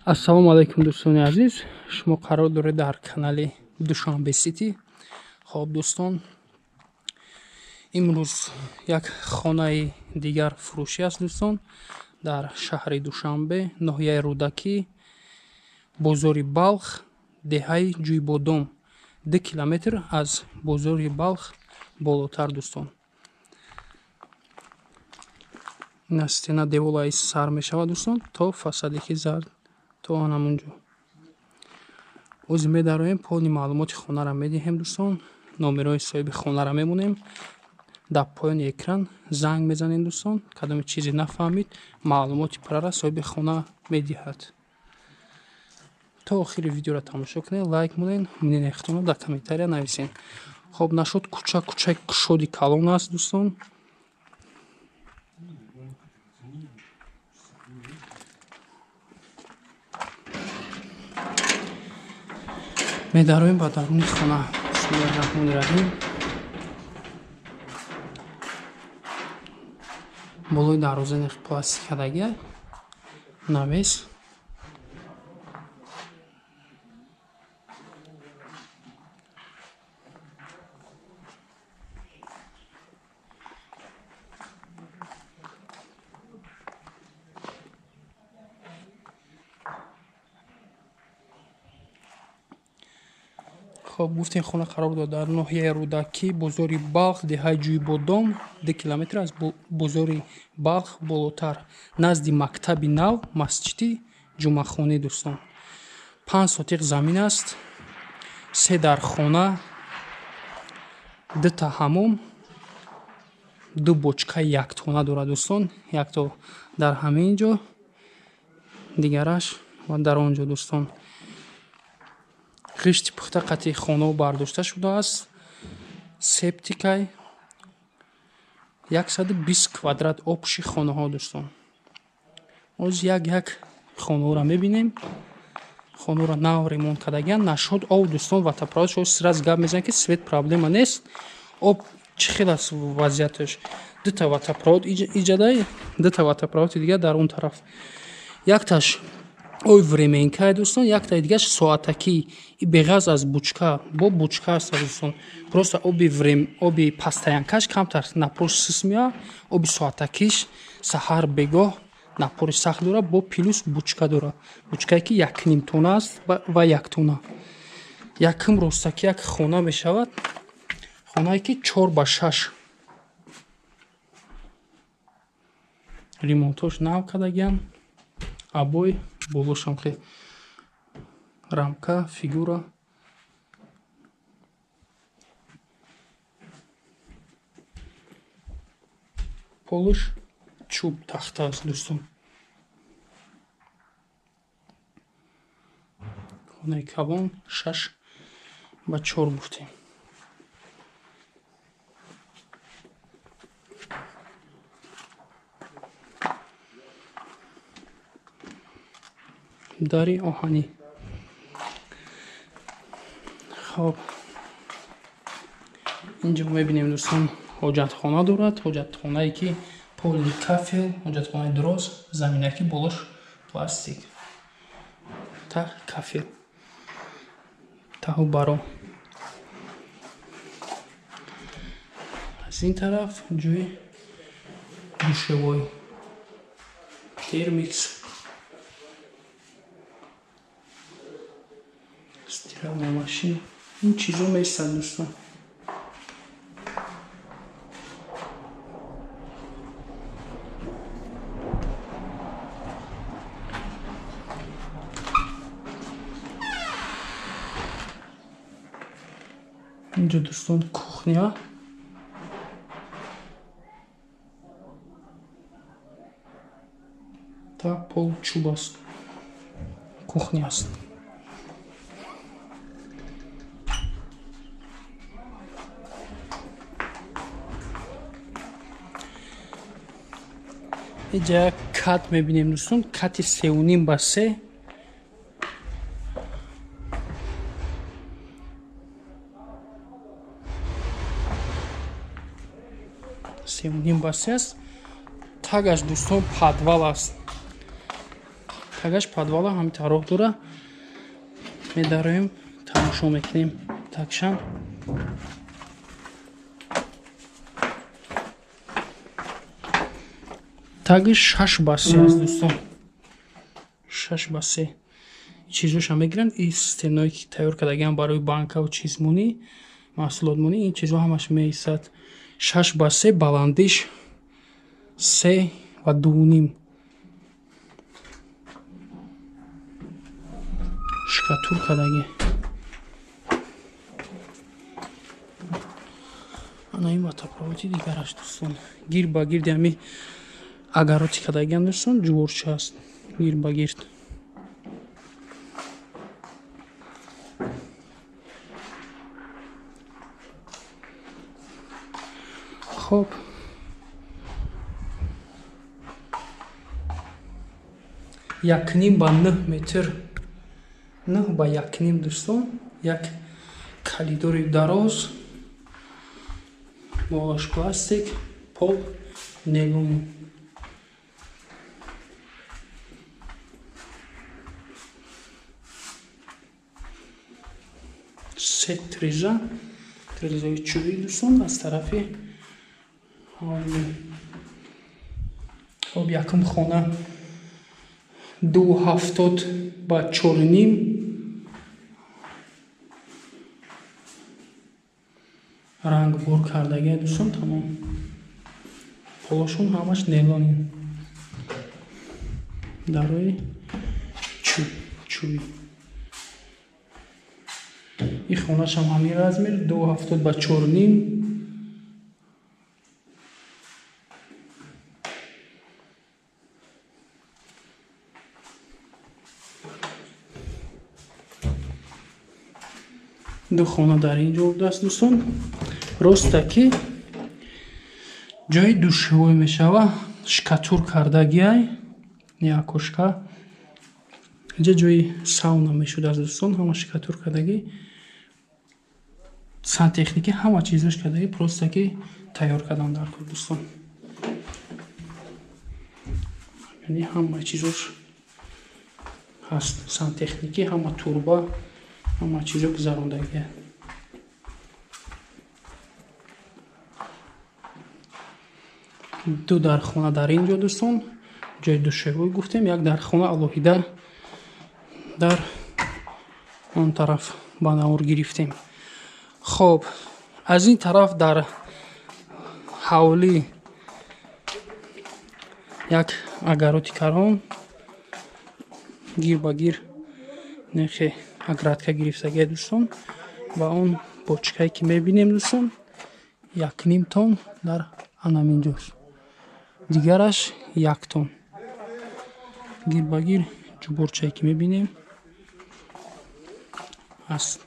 Ассалому алайкум, дӯстони азиз. Шумо қарор доред дар канали Душанбе Сити. Хоб, дӯстон, имрӯз як хонаи дигар фурӯшӣ аст, дӯстон, дар шаҳри Душанбе, ноҳияи Рӯдакӣ, бозори Балх, деҳаи Ҷӯйбодом, 2 километр аз бозори Балх болотар, дӯстон. Ина стена деволаи сар мешавад, дӯстон, то фасаде ки зард, то анамунҷо. Ози медароем, полный маълумоти хонаро медиҳем, дӯстон. Номерои соҳиби хонаро мемонем дар поёни экран, занг мезанем, дӯстон. Кадоме чизе нафаҳмид, маълумоти пуррара соҳиби хона медиҳад. То охири видеоро тамошо кунед, лайк монед, мнение худтонро дар комментария нависед. Хоб, нашуд, кӯча кӯчаи кушоди калон аст, дӯстон. Медароем ба даруни хона. Бисмиллаҳи раҳмони раҳим. Болои дарвоза пластик кардагия, навес. Хоб, гуфтем, хона қарор дорад дар ноҳияи Рӯдакӣ, бозори Балх, деҳаи Ҷӯйбодом, 2 километр аз бозори Балх болотар, назди мактаби нав, масҷиди Ҷумъахонӣ, дӯстон. 5 сотиқ замин аст, се дархона, дута ҳамом, ду бочкаи яктона дорад, дӯстон. Якто дар ҳамин ҷо, дигараш ва дар он ҷо, дӯстон. Ғишти пухта қатъи хонао бардошта шудааст. Септикай, 120 квадрат общий хонаҳо, дӯстон. Оз як як хонаҳоро мебинем. Хонаро нав ремонт кардагианд. Нашуд об, дӯстон, водопровод шо сразу гап мезанад, ки свет проблема нест. Об чӣ хел аст вазъияташ? Дута водопровод иҷадай, дута водопроводи дигар дар он тараф. Якташ оби временкае, дӯстон, яктаи дигараш соатакӣ, беғараз аз бучка, бо бучка аст, дӯстон. Просто оби врем, оби постоянкаш камтар напор сус меояд, оби соатакиш саҳар, бегоҳ напори сахт дорад, бо плюс бучка дорад, бучкае ки 1,5 тона аст ва 1 тона. Якум ростаки як хона мешавад, хонае ки 4 ба 6, ремонтош нав кардагианд, обой болошам хе рамка, фигура. Полуш чӯб, тахта аст, дӯстон. Хонаи калон, 6 ба 4 гуфтем. Дари оҳанӣ. Хоб, инҷо мебинем, дӯстон, ҳоҷатхона дорад, ҳоҷатхонае ки поли кафел, ҳоҷатхонаи дуроз, заминаки болош пластик, таҳ кафел, таҳу баро. Аз ин тараф ҷои душевой, термикс, стиральная машина, ин чизо местанд, дӯстон. Инҷо, дӯстон, кухня. Та пол чӯб аст, кухня аст. Инҷа як кат мебинем, дӯстон, кати 3,5 ба 3. 3,5 ба 3 аст. Тагаш, дӯстон, подвал аст. Тагаш подвала ҳами тароҳ дора. Медароем, тамошо мекунем такшам. Таги 6 ба 3 аст, дӯстон, 6 ба 3. Чизоша мегиранд, и стеное ки тайёр кардагиам барои банкаву чизмонӣ, маҳсулотмонӣ, ин чизо ҳамаш меистад. 6 ба 3, баландиш 3 ва 2,5. Шкатур кардагӣ. Ана ин водопроводи дигараш, дӯстон, гир ба гирди ҳами агароти кардагиам, дӯстон, ҷуворча аст гир ба гирд. Хоб, 1,5 ба 9 метр, 9 ба 1,5, дӯстон. Як калидори дароз, болаш пластик, пол нейлон. Се триза, тризаи чӯбӣ, дӯстон, аз тарафи ҳавлӣ. Хоб, якум хона 2,70 ба 4,5. Ранг бор кардагия, дӯстон, тамом. Полошон ҳамаш нейлонин, дарои чӯбӣ. Ин хонашам ҳамин размер, 2,70 ба 4,5. Ду хона дар ин ҷо будааст, дӯстон. Роста ки ҷои душевой мешава, шкатур кардагиай, не окошка. Инҷа ҷои сауна мешудааст, дӯстон, ҳама шкатур кардагӣ, сантехникӣ, ҳама чизош кардагӣ, просто ки тайёр кардан дар кор, дӯстон. Яъне ҳама чизош ҳаст, сантехникӣ, ҳама турба, ҳама чизо гузарондагия. Ду дархона дар ин ҷо, дӯстон, ҷои душевой гуфтем, як дархона алоҳида дар он тараф ба навор гирифтем. Хоб, аз ин тараф дар ҳавлӣ як агароти карон, гир ба гир нехе оградка гирифтагия, дӯстон, ва он бочкае ки мебинем, дӯстон, 1,5 тон дар анаминҷост, дигараш 1 тон. Гир ба гир ҷуборчае ки мебинем аст.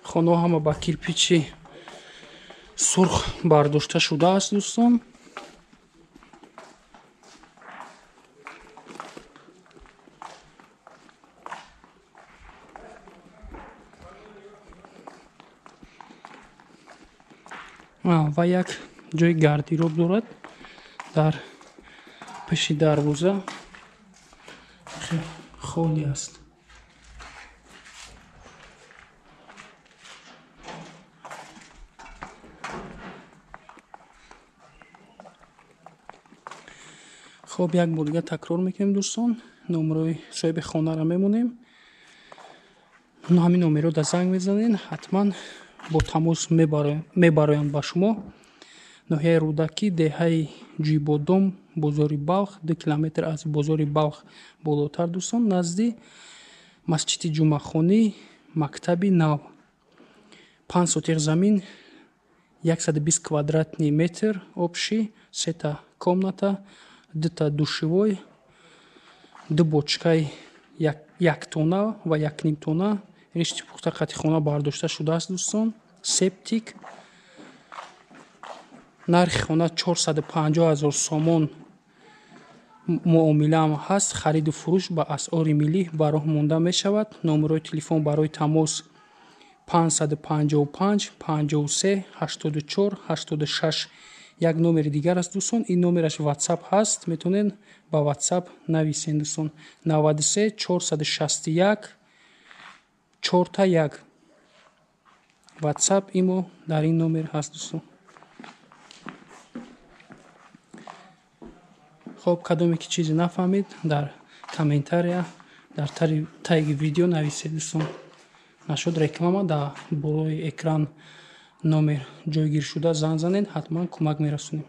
Хонаҳо ҳама ба кирпичи сурх бардошта шудааст, дӯстон. Ва як ҷои гардероб дорад дар пеши дарвоза, холӣ аст. Хоб, як бор дига такрор мекунем, дӯстон, номерои соҳиби хонаро мемонем. Ҳамин номеро да занг мезанед, ҳатман бо тамос мебароянд ба шумо. Ноҳияи Рӯдакӣ, деҳаи Ҷӯйбодом, бозори Балх, 2 километр аз бозори Балх болотар, дӯстон, назди масҷиди Ҷумъахонӣ, мактаби нав. 5 сотих замин, 120 квадратный метр общий, сета комната, дута душевой, ду бочкаи 1 тона ва 1,5 тона, ришти пухта қати хона бардошта шудааст, дӯстон, септик. Нархи хона 450 000 сомон, муомилаам ҳаст, хариду фурӯш ба асъори миллӣ ба роҳ монда мешавад. Номерои телефон барои тамос 555 53 84 86. Як номери дигар аст, дӯстон, ин номераш WhatsApp ҳаст, метавонед ба WhatsApp нависен, дӯстон. 93 461 4 1. WhatsApp имо дар ин номер ҳаст, дӯстон. Хоб, кадоме ки чизе нафаҳмид, дар комментария дар таги видео нависед, дӯстон. Нашуд реклама, дар болои экран номер ҷойгир шуда, занг занед, ҳатман кӯмак мерасонем.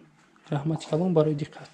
Раҳмати калон барои диққат.